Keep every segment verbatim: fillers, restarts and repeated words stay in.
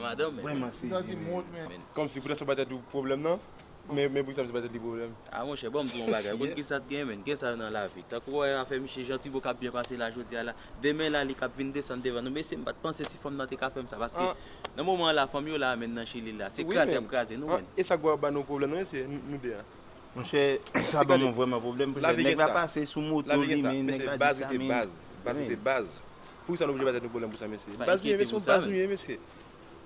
Madanm, men. Vrèman sezi, men. Kòmsi poutèt sa pa tèt ou pwoblèm nan, men, men poukisa misye pa tèt li pwoblèm? A, monchè, ban m di w yon bagay. Ou konn kisa t gen, men? Gen sa nan lavi. Tankou w wè afè misye Jan Tibo k ap byen pase la jodi a la, demen la, li k ap vin desann devan nou. Mesye, m pa t panse si fanm nan te ka fè m sa, paske nan moman an la, fanm yo la, men, nan Chili la, se kraze y ap kraze nou, men. E sa k ba, ba nou pwoblèm nan, mesye, nou, nou de a? Monchè, sa ban mwen vrèman pwoblèm, paske nèg la pase sou moto li, men nèg la di sa, men. Baz rete baz. Poukisa nou oblije ba tèt nou pwoblèm pou sa, mesye? Baz nou ye, mesye, baz nou ye, mesye.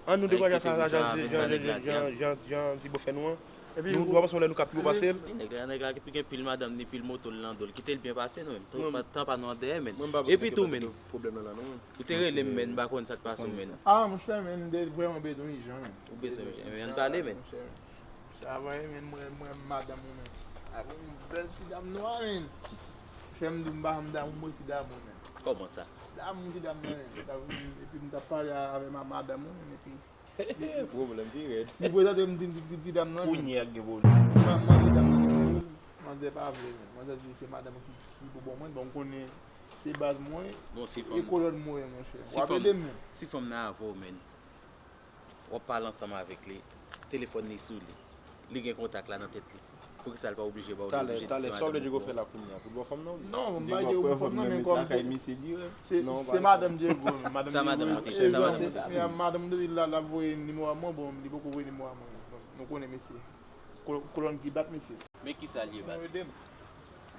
An nou dekouraje sa, jan, jan, jan, jan, jan, jan Tibo fè nou an. Nou, nou pa panse yon lè nou ka pi wo pase l? Nèg la, nèg la ki gen pil madanm ni pil moto l nan do l. Kite l byen pase nou menm. Tan pa, tan pa nou an dèyè, men. Epi tou, men. Ou te rele m, men, m pa konn sa k pase w, men. A, monchè, men, m te vrèman bezwen jan, men. Ou bezwen jan, men, ann pale, men. Sa va, men, mwen, mwen, madanm ou, men. Avè yon bèl ti dam nwa, men. Chè m di m pa janm damou, mwen se damou, men. Kòman sa? Damou ti dam nan, men. Epi m t ap pale avè ma-, madanm ou, men, epi pwoblèm ki rèd. Li prezante m ti, ti, ti, ti dam nan, men. Kounye a gen pwoblèm. M mande dam nan nimewo l, manzè pa vle, men. Manzè di se madanm ki, ki pou ban mwen, donk konnen se baz mwen, e kolòn mwen, monchè. W ap ede m, men. Si fanm nan avè w, men. W ap pale ansanm avèk li, telefòn li sou li, li gen kontak la nan tèt li. Poukisa l pa oblije ba w li, oblije di se madanm ou? Talè, talè, sa w vle Diego fè la kounye a? Pou l ba w fanm nan? Non, m pa Diego fè fanm nan, men kòm se, se madanm Diego, men madanm Diego, madanm te di l ap voye nimewo a mwen, bon, li poko voye nimewo a mwen. Donk, nou konnen mesye. Ko-, kolòn ki bat mesye. Men kisa l ye, baz?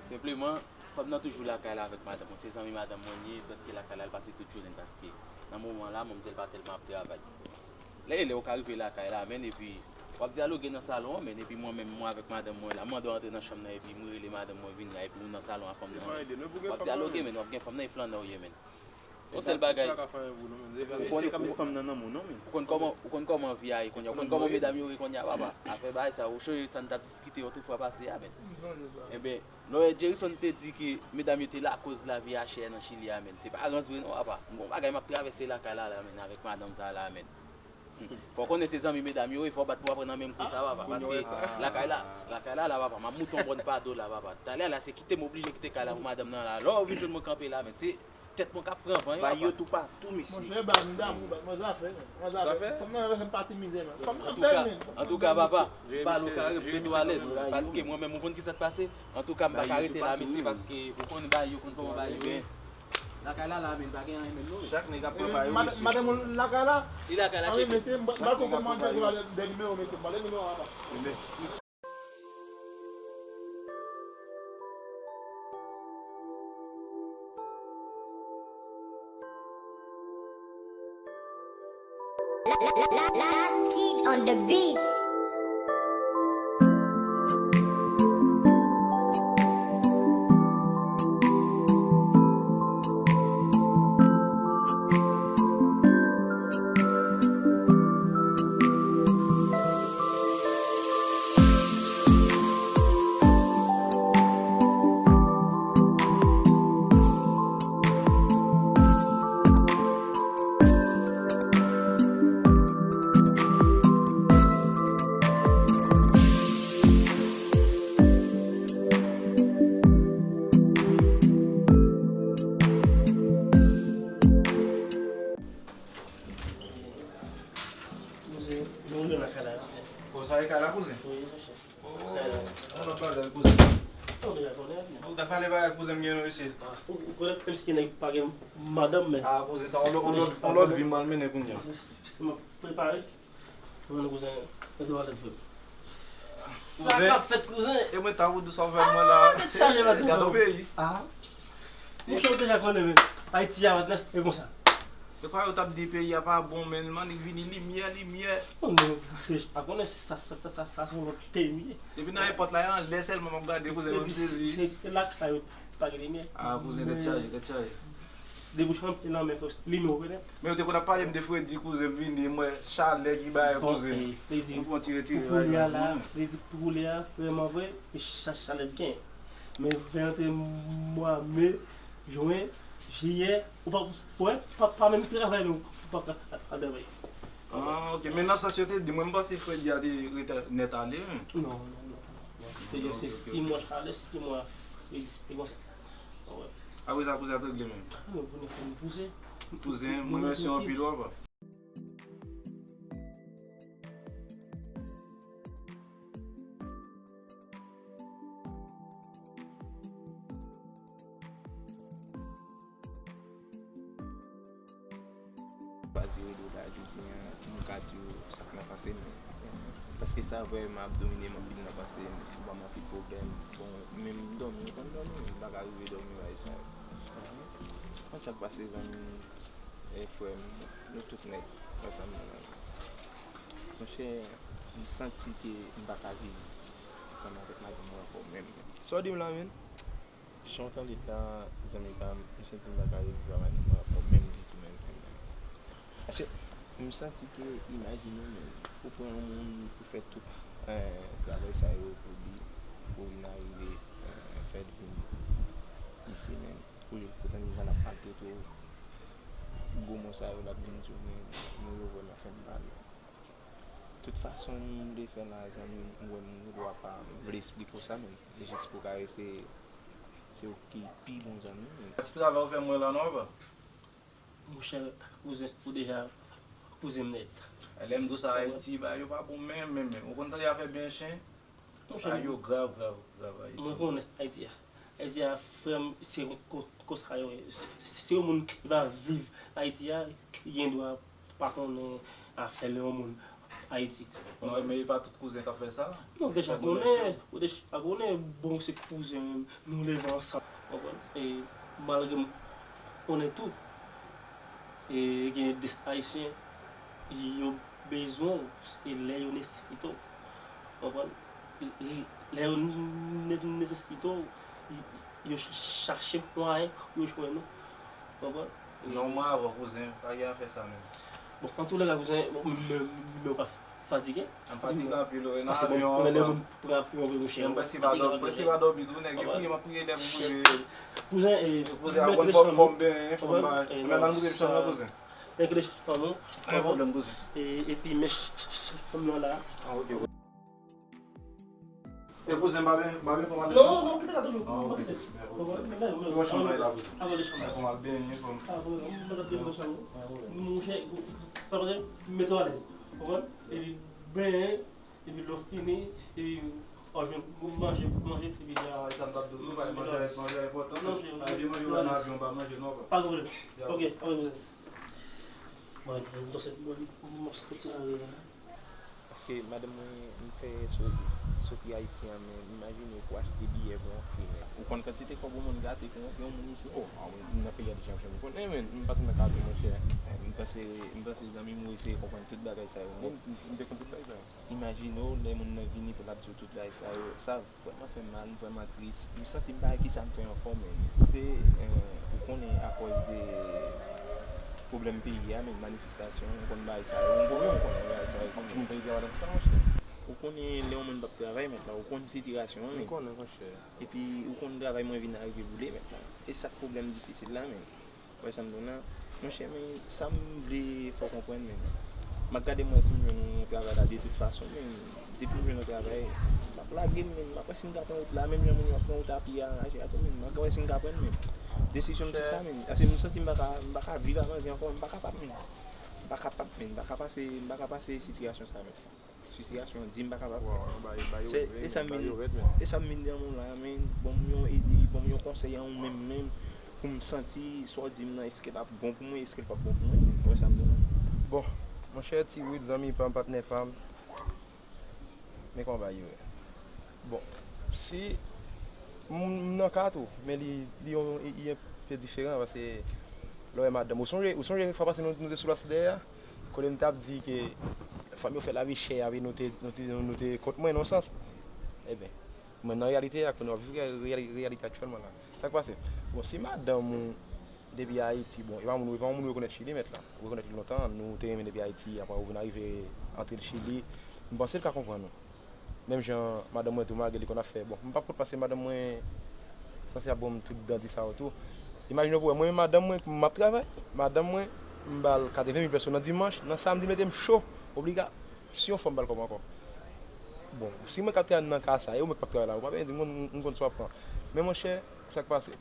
Senpleman, fanm nan toujou lakay la avèk madanm mwen. Se zanmi madanm mwen li ye, prèske lakay la, l pase tout jounen l, paske nan moman la, manmzèl pa tèlman ap travay. Lè e lè, ou ka rive lakay la, men, epi w ap dyaloge nan salon an, men, epi mwen menm, mwen avèk madanm mwen la, m mande w antre nan chanm nan, epi m rele madanm mwen vini la, epi ou nan salon a fanm nan, men. W ap dyaloge, men, w ap gen fanm nan, e flannè w ye, men. Yon sèl bagay. Ou konn, ou konn fanm nan nan men w, non, men. Ou konn kòman, ou konn kòman vi a ye kounye a, ou konn kòman medam yo ye kounye a, papa. Afè bagay sa, ou sonje sa n t ap diskite otrefwa pase a, men. Enben, lè Jerison te di ke medam yo te lakoz lavi a chè nan Chili a, men. Se pa rans vre, non, papa. M gon bagay m ap travèse lakay la, la, men, avèk madanm sa la, men. Fò w konnen se zanmi medam yo ye, fò w bat pou w pa pran nan menm kou sa, papa. Paske lakay la, lakay la, la, papa, m ap moute yon bòn pado la, papa. Talè la, se kite m oblije kite kay la pou madanm nan la. Lè w vin jwenn mwen kanpe la, men, se tèt mwen k ap pran van, papa. Bay yo toupatou, mesye. Monchè, bay m damou, bay mwen zafè, men. Mwen zafè. Fanm nan fè m pati mizè, men. Fanm nan bèl, men. Antouka, antouka, papa, m pale w kare pou tete w alèz. Paske mwen menm, ou konn kisa k pase? Antouka, m pa ka rete la, mesye, paske ou konn bay yo, konn kòman bay yo ye. Lakay la, la, men, pa gen anyen menm, non, men. Chak nèg ap pran pa yo, mesye. Madanm ou lakay la? Li lakay la, cheke. Mesye, m pral kòmande de nimewo, mesye. M pral nimewo a, papa. Last Kid on the beat. Kouzen, nou nan kay la. O, sa e kay la, kouzen? Wi, monchè. O, yon lòt bagay, kouzen. Ou deja konnen, men. Ou ta pale bagay kouzen m gen non, mesye. A, ou, ou konnen, menm si gen nèg pa gen madanm, men. A, kouzen, sa, yon lòt, yon lòt, yon lòt vi m al mennen kounye a. M ap prepare. Mwen, kouzen, mete w alèz, frè m. Sa k ap fèt, kouzen? E mwen ta ou dous anvè mwen la. Tèt chaje, pa tou. Gade yon peyi. A. Monchè, ou deja konnen, men. Ayiti a, patnè, e konsa. E kwa yo t ap di peyi a pa bon, men, m annik vini limyè, limyè. Non, non, se, pa konnen sa, sa, sa, sa, sa se yon lòt peyi, wi. Depi nan èpòt la, e anlè sèlman m ap gade, kouzen, mwen m sezi. Se, se lakay yo pa gen limyè. A, kouzen, tèt chaje, tèt chaje. Debouche nan men fòs limyè w konnen. Men yo te konn ap pale m de fredi, kouzen m vini, m wè chalè ki bay kouzen. Fredi, m fè yon ti retire bagay la. Fredi, pou koulye a, vrèman vre, e cha-, chalè t gen. Men vin antre mwa me, jen, jiyè, ou pa, ou pa, pa menm travay non, ou pa ka al travay. A, ok. Men nan sans yo te di, mwen m panse fredi a te rete nèt ale, men. Non, non, non. Se pi mwa chalè, se pi mwa fredi, se konsa. Apre sa, kouzen ap regle menm. Mwen konnen fò m pouse. Kouzen, mwen mèsi anpil, wè, papa. Kraze rido la jodi a, pou m ka di w sa k nan panse m. Paske sa vrèman ap domine m anpil nan panse m, fè ban m anpil pwoblèm. Bon, menm dòmi, m konn dòmi, m pa ka rive dòmi bagay sa yo. Konn sa k pase zanmi m, e frè m, nou tout nèg ansanm nan la. Monchè, m santi ke m pa ka viv ansanm avèk madanm mwen ankò menm. Sa w di m la menm? Jan w tande l la, zanmi pa m, m santi m pa ka reviv avèk madanm mwen ankò menm ditou menm, menm, menm. Paske m santi ke, imajine w menm, ou pran yon moun, ou fè tout, eh, travay sa yo pou li, pou vin arive, eh, fè l vin isi menm. Pou li, pou tande jan l ap maltrete w, gwo mo sa yo l ap vin di w, men nou yo vrèman fè m mal. Tout fason m vle fè la, zanmi m, ou wè m gen dwa pa vle esplike w sa, men jis pou ka eseye, se ou ki pi bon zanmi m. Ti travay ou fè mwen la non, papa? Monchè, kouzen, ou deja kouzen m nèt. Lè m di w sa, Ayiti, bagay yo pa bon menm, menm, menm. Ou konn tande afè byen chen? Monchè, bagay yo grav, grav, grav Ayiti. Mwen konnen Ayiti a. Ayiti a, frè m, se kon, kon, konsa yo ye. Se, se, se yon moun ki pa viv Ayiti a, ki gen dwa pa konnen afè lè yon moun Ayiti. Non, men e pa tout kouzen k ap fè sa. Non, deja konnen, ou deja konnen, bon, se kouzen, nou leve ansanm, w konprann? E malgre m konnen tou, e gen de Ayisyen, yo bezwen w, e lè yo nesesite w, w konprann? Lè yo ne-, nesesite w, yo ch-, chache mwayen pou yo jwenn ou. Konprann? Non, mwen avè w, kouzen, pa gen afè sa menm. Bon, antoulèka, kouzen, bon, men, men, men w pa fatige? M fatige anpil, wi, nan avyon, men lè moun pran avyon, wi, monchè, m prèske pa dòmi, prèske pa dòmi tou, nèg yo kriye, m ap kriye lè pou m rive. Kouzen, e, kouzen, aprann fò m benyen, fò m ba, men ban m koute m chanm nan, kouzen. Enkyete chanm nan, non. Pa gen pwoblèm, kouzen. E, epi, men ch-, ch-, ch-, chanm nan la. Ah, ok. E kouzen, m pa ben, m pa ben pran madanm? Non, non, kite la toujou. Ah, ok. Kite. Bon, chanm nan la, kouzen. Avè chanm nan. Fò m al benyen, fò m. Ah, bon, m pa t ap benyen nan chanm nan. Monchè, sa pase, mete w alèz. Konprann? Epi benyen, epi lè w fini, epi w al jwenn manje pou manje, epi lè a. Ah, sa m t ap di w tou, bay manje a, manje a enpòtan. Non, se, pa vye manje w nan avyon, pa manje non, pa. Pa gen pwoblèm. Ok, ok. Bon, bon, se, bon, bon, se kontinye la. Paske madanm mwen, m fè so-, soti Ayiti an, men imajine w pou achte biyè pou yon fi, men. Ou konn kantite kòb yon moun gate pou yon, yon moun isi? Oh, ah, wi, m nan peyi a deja, monchè, m konnen, men m pase nan kafe, monchè. M panse, m panse zanmi m ou eseye konprann tout bagay sa yo, men. M, m te konn tout bagay sa yo. Imajine w, lè moun nan vini pou l ap di w tout bagay sa yo, sa vrèman fè m mal, m vrèman tris. M santi m pa wè kisa m fè ankò, men se, eh, ou konnen, akòz de pwoblèm peyi a, men manifestasyon, ou konn bagay sa yo, ou konnen, ou konnen bagay sa yo, ou konnen. Tout moun pa gen dwa nan sa, monchè. Ou konnen lè yon moun p ap travay, mèt la, ou konn sitiyasyon an, men. M konnen, monchè. Epi, ou konn travay mwen vin arive boule, mèt la. E sa k pwoblèm difisil la, men. Wè sa m di w la? Monchè, men sa m vle fè w konprann, men m ap gade mwen si m jwenn yon travay la de tout fason, men depi m jwenn yon travay, m ap lage m, men m ap wè si m ka pran wout la, menm jan moun yo ap pran wout a pye a, raje a tou, men m ap wè si m ka pran l, men desizyon m se sa, men paske m santi m pa ka, m pa ka viv a manzè ankò, m pa kapab, men m pa kapab, men m pa ka pase, m pa ka pase sitiyasyon sa, men. Sitiyasyon an di m pa kapab. Waw, non, ba yo, ba yo rèd, men, ba yo rèd, men. E sa m vin di anmou la, men, ban m yon ide, ban m yon konsèy an ou menm, menm, pou m santi sa w di m nan, èske l ap bon pou mwen, èske l p ap bon pou mwen, ou wè sa m di w la? Bon, monchè Ti Wid, zanmi pa m, patnè pa m, men kòman bagay yo ye? Bon, si m, m nan ka tou, men li, li yon, li enpe diferan, paske lè w wè madanm, ou sonje, ou sonje fwa pase nou, nou te sou plas dèyè a? Kote m t ap di ke fanm yo fè lavi chè a, wi, nou te, nou te, nou te kont mwen nan yon sans. Ebyen, men nan reyalite a, kounye a w ap viv reyali-, reyalite aktyèlman la. Sa k pase? Bon, si madanm ou depi Ayiti, bon, e pa moun, e pa yon moun ou rekonèt Chili, mèt la. Ou rekonèt li lontan, nou te renmen depi Ayiti, apre ou vin arive antre l Chili. M panse l ka konprann ou. Menm jan madanm mwen tou, malgre li konn ap fè, bon, m p ap kont paske madanm mwen sanse ap ban m tout dandi sa yo tou. Imajine w pou wè, mwen menm madanm mwen, m ap travay, madanm mwen, m ba l katreven mil peso nan dimanch, nan samdi mete m cho, obligasyon fò m ba l kòb ankò. Bon, si mwen k ap travay nan ka sa, e ou menm k ap travay la, ou pa bezwen di m, m konn sa w ap pran. Men monchè, sa k pase?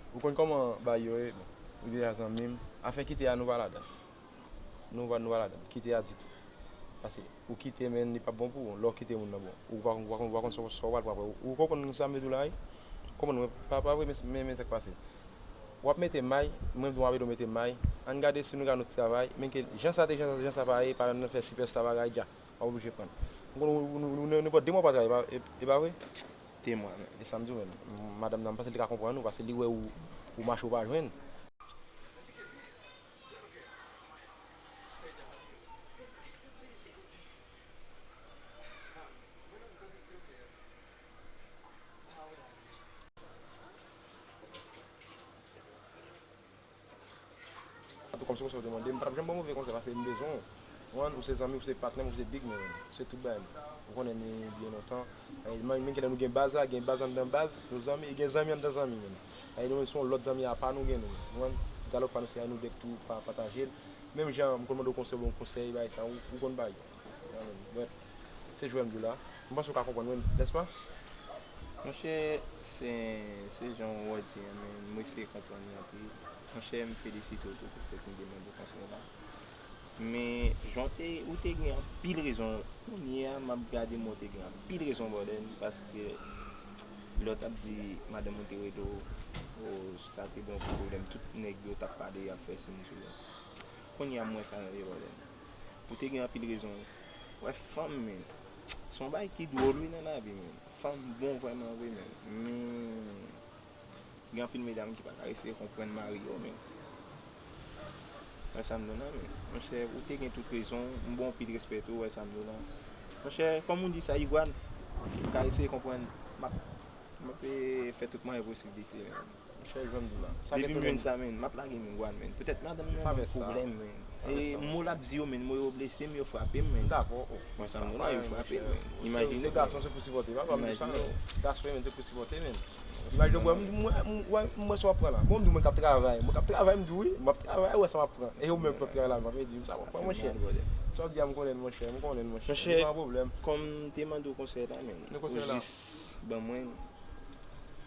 Ou konn kòman bagay yo ye, bon, ou deja zanmi m. Afè kite a, nou pa ladan. Nou pa, nou pa ladan. Kite a ditou. Paske ou kite, men li p ap bon pou ou. Lè w kite moun nan, bon, ou pa, ou pa, ou pa konn sa, sa w pral pran apre. Ou, ou konprann sa m vle di w la, wi? Konprann mwen, pa, pa vre, men, men, men sa k pase. W ap mete may, mwen menm tou m ap ede w mete may. Ann gade si nou ka nou travay. Men ke jan sa te, jan sa, jan sa pa ye, pa nan fè sipèsta bagay dja. W ap oblije pran. Ou konn, ou, ou, ou, nenpòt de mwa w pa travay, e pa, e, e pa vre? De mwa, men. E sa m di w menm. Madanm nan, m panse li ka konprann ou, paske li wè ou, ou mache ou pa jwenn. Tou kòm se konsèy ou te mande m, m pa t ap janm ba w move konsèy paske m bezwen w. Ou konprann? Ou se zanmi m, ou se patnè m, ou se big man, ou se tout bagay m. Ou konnen nou byen lontan. E, men, men, gen lè nou gen baz la, gen baz anndan baz, nou zanmi, e gen zanmi anndan zanmi menm. E, nou menm se yon lòt zanmi apa nou gen nou. Ou konprann? Dyalòg pa nou se a nou dèk tou pa, pataje l. Menm jan m konn mande w konsèy, bon konsèy, bagay sa, ou, ou konn bay. Amen. But, se jwè m di w la. M panse w ka konprann mwen, nèspa? Monchè, se, se jan w di an, men m eseye konprann li anpil. Monchè, m felisite w tou pou sa w te vin demande konsèy la. Men, jan w te, ou te gen anpil rezon. Kounye a, m ap gade mwen, w te gen anpil rezon, brother, paske lè w t ap di madanm ou te rete w, o, sa te gen yon pwoblèm, tout nèg yo t ap pale, y ap fè siy sou yo. Kounye a, m wè sa nan de bòdè. Ou te gen anpil rezon. Wè, fanm, men, se yon bagay ki dwòl, wi, nan lavi, men. Fanm bon vrèman vre, men. Men, gen anpil medam ki pa ka eseye konprann mari yo, men. Wè sa m di w la, men. Monchè, ou te gen tout rezon. M ba w anpil respè tou, wè sa m di w la. Monchè, kòm ou di sa, Iguan, ou ka eseye konprann. M ap, m ap, eh, fè tout mwayen posiblite, men. Monchè, jan m di w la. Depi m jwenn sa, men, m ap lage men, Iguan, men. Petèt madanm nan nan pwoblèm, men. E mo l ap di yo, men, mo yo blese m, yo frape m, men. Dakò, o. Mwen sa m di w la, yo frape m, men. Imajine w. Se gason, se pou sipòte, pa, pa m di sa, non. Gason, men, se pou sipòte, men. Imajine w, mwen, mwen, mwen, mwen, sa w ap pran la. Bon, m di w, mwen k ap travay, mwen k ap travay, m di w, wi, m ap travay, wè sa m ap pran. E ou menm k ap travay la, m ap di w, sa w ap pran, monchè. Sa w di a, m konnen l, monchè, m konnen l, monchè. Monchè, pa pwoblèm. Kòm m te mande w konsèy la, men. Ou jis ban mwen.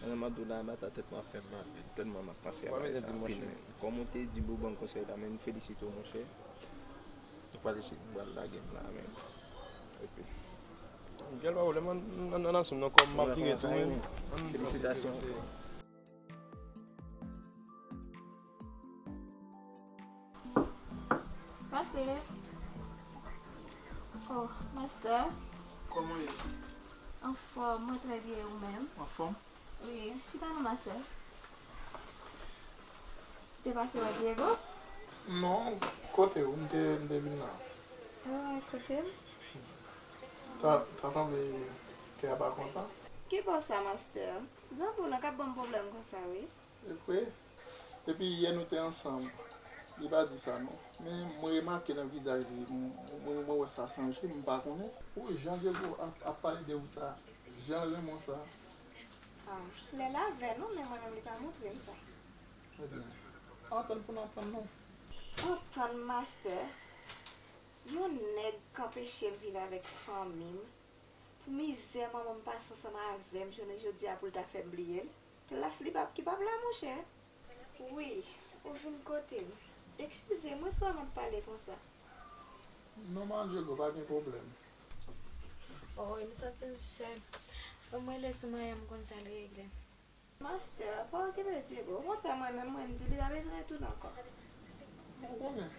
Nan m ap di w la, bata tèt mwen ap fè m mal, tèlman m ap panse a bagay sa anpil, men. Kòm ou te di pou w ban m konsèy la, men, m felisite w, monchè. Nou pral eseye, nou pral lage m la, men. Epi. Jèl pa pwoblèm, ann, ann, ann, ann, ann, non, kòm m ap vire tou, men. Felisitasyon. Pase. Oh, master. Kòman w ye? Anfòm, mwen trè byen, ou menm? Anfòm? Wi, chita non, master. Te pase wè Diego? Non, kote ou? M te, m te vin la. Ah, kote m? Ta, ta sanble kè a pa kontan. Ki bò sa, master? Zanmi w lan k ap ban m pwoblèm konsa, wi. E vre? Depi yè nou te ansanm, li pa di sa non. Men mwen remake nan vizaj li, mwen, mwen, mwen wè sa chanje, m pa konnen. Pou jan Diego ap, ap pale de ou sa, jan l renmen w sa. Ah, lè l avè nou, men mwen menm li pa montre m sa. Ebyen, antann pou n antann non. Antann, master? Yon nèg k anpeche m viv avèk fanmi m, pou mizè manman m pase ansanm avè m jounen jodi a pou l ta fè m bliye l. Plas li p ap, ki p ap la, monchè. Wi, ou vin kote m. Eskize mwen si w ap pale konsa. Non, Mandjego, pa gen pwoblèm. Oh, wi, m santi m sèl. Ban m rele sou Maya, m konn sa l regle. Master, pa okipe Diego. Okontrè, mwen menm, mwen di li pa bezwen retounen ankò. Ou konnen,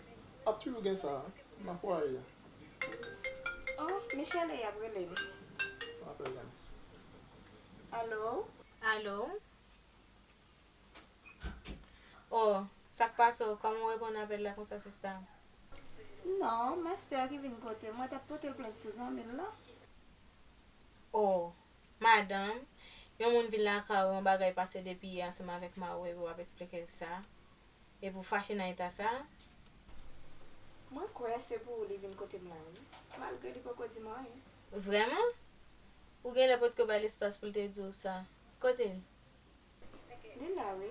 ap toujou gen sa, nan fwaye a. Oh, Michelle ap rele m. Apèl la. Alo? Alo? Oh, sa k pase w? Kòman w reponn apèl la konsa, sista? Non, master ki vin kote m, mwen t ap pote l plent pou zanmi l lan. Oh, madanm, yon moun vin lakay ou, yon bagay pase depi yè ansanm avèk mari w epi w ap eksplike l sa, epi w fache nan eta sa? Mwen kwè se pou ou li vin kote m la, wi, malgre li poko di m anyen. Vrèman? Ou genlè potko bay l espas pou l te di w sa. Kote l? Li la, wi.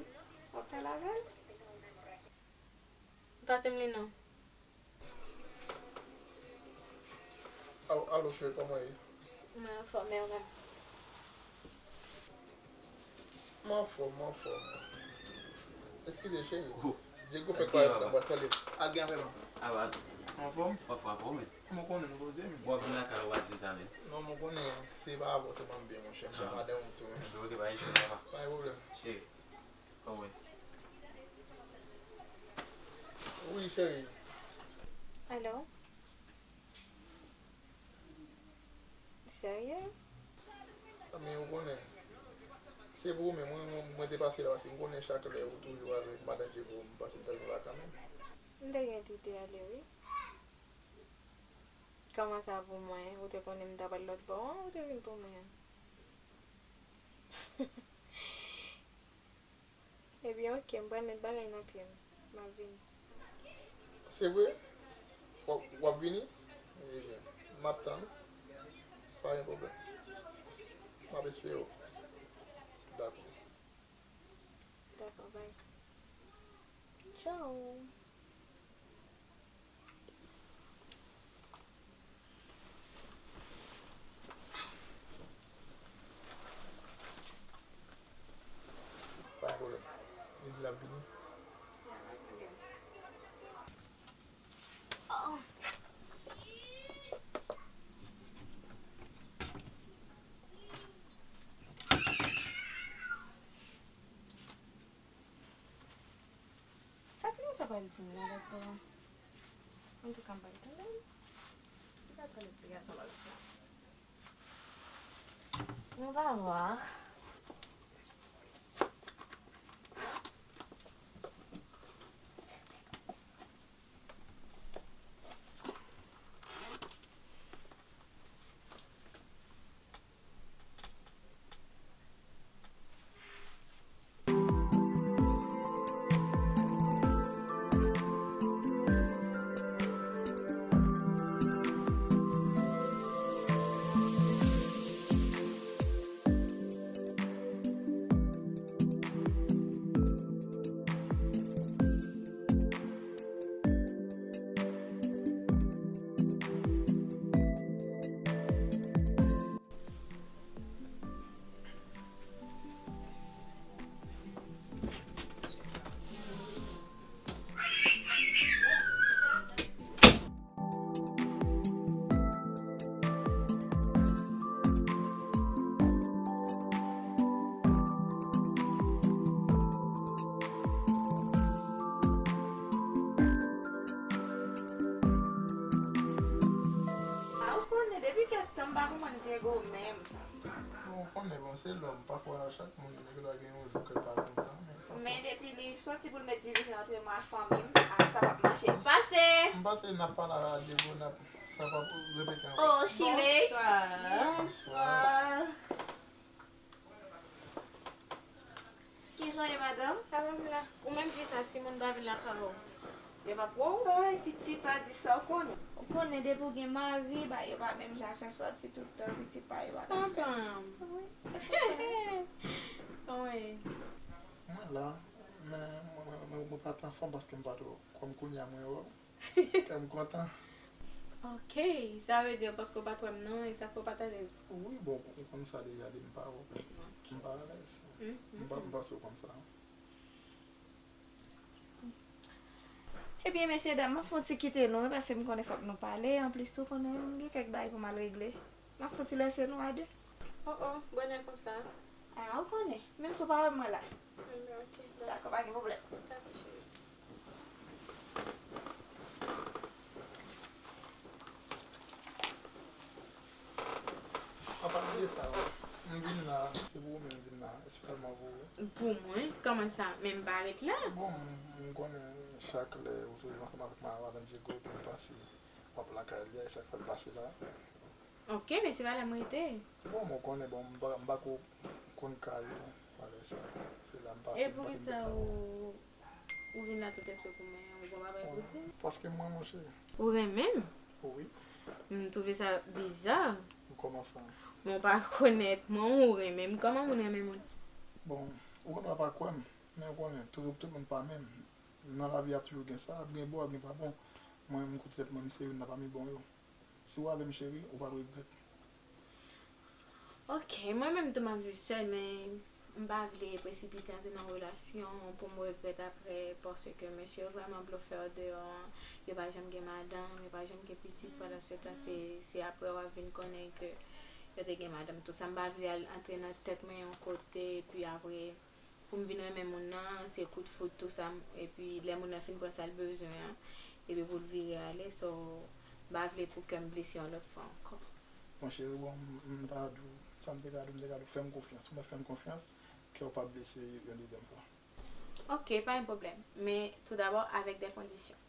W ap pale avè l? Pase m li non. Alo, alo, cheri, kòman w ye? Mwen anfòm, e ou menm? Mwen anfòm, mwen anfòm. Eskize, cheri. Diego fè kwè nan bwat salye. Al gen avè m. Al, al. Ou anfòm? Anfòm, anfòm, men. Mwen konnen nou poze, men. Bon, vin lakay ou, pa di m sa, men. Non, mwen konnen se pa avè w sèlman m byen, monchè. M fè madanm ou tou, men. Ok, pa gen chè, papa. Pa gen pwoblèm. Cheri, kòman w ye? Wi, cheri. Alo? Serye? Men ou konnen, se pou ou menm, mwen, mwen, mwen te pase la, paske m konnen chak lè ou toujou avèk madan Diego, m pase m ta vin la kanmenm. M te gen lide ale, wi. Kòman sa pou mwen? Ou te konnen m ta pral lòt bò an, ou te vin pou mwen an? Ebyen, oke, m pral met bagay nan pye m. M ap vini. Se vre? W ap, w ap vini? Ebyen, m ap tann ou. Pa gen pwoblèm. M ap espere w. Dakò. Dakò, bay. Tchao. Pa gen pwoblèm. Li di l ap vini. Sa ti moun sa pral di m nan lòt bò an? Antouka, m pral tande l. Li pral tande ti gason lòt sa. On va voir. A, ou konnen, depi kèk tan, m pa konprann Diego menm. Bon, ou konnen, bon, se lòm, pafwa, chak moun, nèg la gen yon jou ke l pa kontan, men pafwa. Men depi li soti pou l met divizyon antre mwen ak fanmi m, a, sa p ap mache. Pase! M panse n ap pale a Diego, n ap, sa p ap repete ankò. Oh, Chile! Bonsoir! Bonsoir! Kijan w ye, madanm? Sa va, m la. Ou menm fi sa, si moun pa vin lakay ou, yo p ap wè w? Ay, pitit, pa di sa, ou konnen. Ou konnen, depi w gen mari, bagay yo pa menm jan, fè sòti tout tan, pitit, bagay yo pa ka fèt. Anpil. Wi. Wi. Mwen la, men mwen, mwen, mwen, mwen pa t anfòm paske m pa twò, kòm kounye a mwen wè w. Kè m kontan. Ok, sa vle di paske w pa t wè m nan, e sa fè w pa t alèz? Wi, bon, ou konn sa deja, depi m pa wè w, m pa alèz. M pa, m panse w konn sa. Ebyen, mesye dam, m ap fè yon ti kite nou, wi, paske m konnen fòk nou pale. Anplis tou, konnen m gen kèk bagay pou m al regle. M ap fouti lèse nou a de. Oh, oh, bonè konsa. A, ou konnen. Menm si w pa wè m, mwen la. Mm, ok, dakò. Dakò, pa gen pwoblèm. Dakò, cheri. Apa bliye sa, m vin la, se pou ou menm m vin la, espesyalman pou ou. Pou mwen? Kòman sa? Men m pa ret la? Bon, m, m konnen chak lè ou toujou ansanm avèk ma-, madan Diego, epi m panse w ap lakay li a, e sa k fè l pase la. Ok, men se pa la m rete. Bon, mwen konnen, bon, m pa, m pa ko konn kay ou, bagay sa. Se la m pase, e m pase m te travay. Poukisa ou, ou vin la tout espre pou mwen, ou gon bagay pou di m? Paske m renmen w, cheri. Ou renmen m? Wi. M twouve sa biza. Kòman sa? Mwen pa konnèt mwen, ou renmen m. Kòman moun renmen moun? Bon, ou konn w pa kwè m, men ou konnen, tout, tout moun pa menm. Nan lavi a toujou gen sa, ap gen bon, ap gen pa bon. Mwen, m koute tèt mwen, m se youn nan pami bon yo. Si w avè m, cheri, ou p ap regrèt. Ok, mwen menm tou m ap viv sèl, men m pa vle presipite antre nan relasyon pou m regrèt aprè, paske mesye yo vrèman blofè deyò an, yo pa janm gen madanm, yo pa janm gen pitit, pandan se tan se, se aprè w ap vin konnen ke yo te gen madanm tou sa. M pa vle al antre nan tèt mwen yon kote, epi aprè, M vin renmen moun nan, se kout fout, tou sa, epi lè moun nan fin pran sa l bezwen an, epi pou l vire ale, so, m pa vle pou kè m blese yon lòt fwa ankò. Bon, cheri, bon, m, m ta di w, sa m te ka di w, m te ka di w, fè m konfyans. Ou mèt fè m konfyans, kè w p ap blese yon dezyèm fwa. Ok, pa gen pwoblèm. Men, toudabò, avèk de kondisyon.